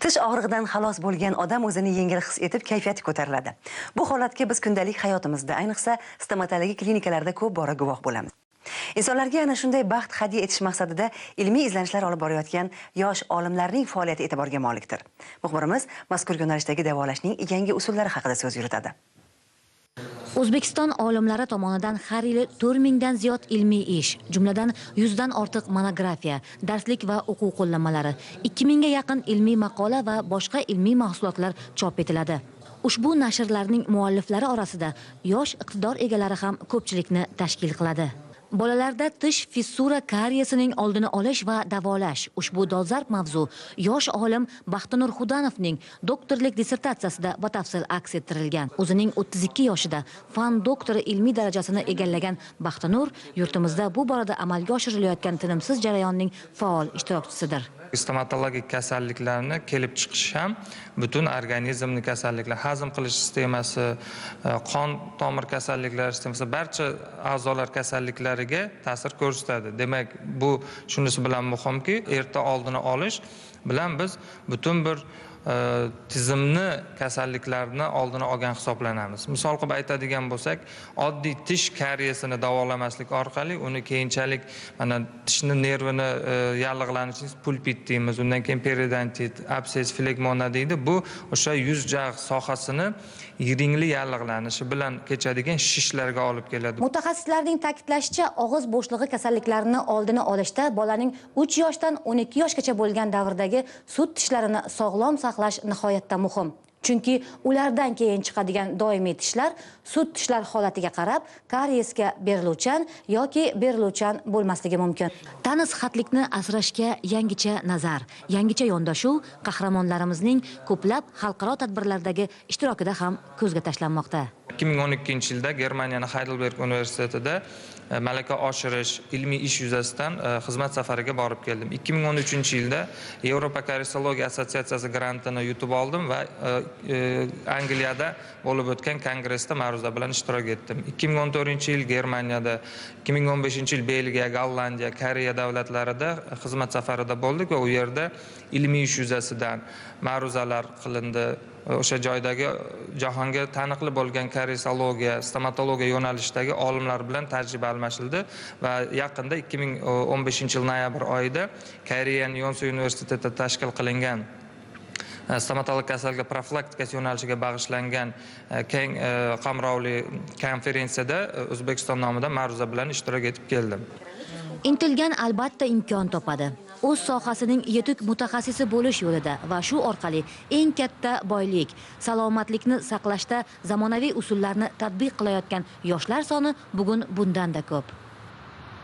Tish og'rig'idan xalos bo'lgan odam o'zini yengil his etib, kayfiyati ko'tariladi. Bu holatga biz kundalik hayotimizda, ayniqsa stomatologiya klinikalarida ko'p bora guvoh bo'lamiz. Insonlarga ana shunday baxt hadya etish maqsadida ilmiy izlanishlar olib borayotgan yosh olimlarning faoliyati e'tiborga molikdir. Muxbirimiz mazkur yo'nalishdagi davolashning yangi usullari haqida so'z yuritadi. O'zbekiston olimlari tomonidan har yili 4000 dan ziyod ilmiy ish, jumladan 100 dan ortiq monografiya, darslik va o'quv qo'llanmalari, 2000 ga yaqin ilmiy maqola va boshqa ilmiy mahsulotlar chop etiladi. Ushbu nashrlarning mualliflari orasida yosh iqtidor egalari ham ko'pchilikni tashkil qiladi. Bolalarda tish fissura kariyesining oldini olish va davolash ushbu dolzarb mavzu yosh olim Baxtinur Xudanovning doktorlik dissertatsiyasida batafsil aks ettirilgan. O'zining 32 yoshida fan doktori ilmiy darajasini egallagan Baxtinur yurtimizda bu borada amalga oshirilayotgan tinimsiz jarayonning faol ishtirokchisidir. Stomatologik kasalliklarni kelib chiqishi ham butun organizmni kasalliklar, hazm qilish sistemasi, qon tomir kasalliklari sistemasi, barcha a'zolar kasalliklariga ta'sir ko'rsatadi. Demak, bu shunisi bilan muhimki, erta oldini olish bilan biz butun bir tizimni kasalliklarni oldini olgan hisoblanamiz. Misol qilib aytadigan bo'lsak, oddiy tish kariyesini davolamaslik orqali uni keyinchalik mana tishni nervini yallig'lanishi pulpit deymiz, undan keyin periodontit, absess, flegmona deydi. Bu o'sha yuz jag' sohasini yiringli yallig'lanishi bilan kechadigan shishlarga olib keladi. Mutaxassislarning ta'kidlashicha, og'iz bo'shlig'i kasalliklarini oldini olishda bolaning 3 yoshdan 12 yoshgacha bo'lgan davrdagi sut tishlarini sog'lom saqlash nihoyatda muhim. Chunki ulardan keyin chiqadigan doimiy tishlar sut tishlar holatiga qarab kariyesga beriluvchan yoki beriluvchan bo'lmasligi mumkin. Tana sihatlikni asrashga yangicha nazar, yangicha yondashuv qahramonlarimizning ko'plab xalqaro tadbirlardagi ishtirokida ham ko'zga tashlanmoqda. 2012-yilda Germaniyaning Heidelberg universitetida malaka oshirish ilmiy ish yuzasidan xizmat safariga borib keldim. 2013-yilda Yevropa Kariesologiya assotsiatsiyasi grantini yutib oldim va Angliyada bo'lib o'tgan kongressda ma'ruza bilan ishtirok etdim. 2014-yil Germaniyada, 2015-yil Belgiya, Gollandiya, Koreya davlatlarida xizmat safarida bo'ldik va u yerda ilmiy ish yuzasidan ma'ruzalar qilindi. O'sha joydagi jahonga taniqli bo'lgan kariesologiya, stomatologiya yo'nalishidagi olimlar bilan tajriba almashildi va yaqinda 2015-yil noyabr oyida Koreyaning Yonsei universitetida tashkil qilingan stomatologik kasalliklar profilaktikasi yo'nalishiga bag'ishlangan keng qamrovli konferensiyada O'zbekiston nomidan ma'ruza bilan ishtirok etib keldim. Intilgan albatta imkon topadi. O'z sohasining yetuk mutaxassisi bo'lish yo'lida va shu orqali eng katta boylik, salomatlikni saqlashda zamonaviy usullarni tatbiq qilayotgan yoshlar soni bugun bundan-da ko'p.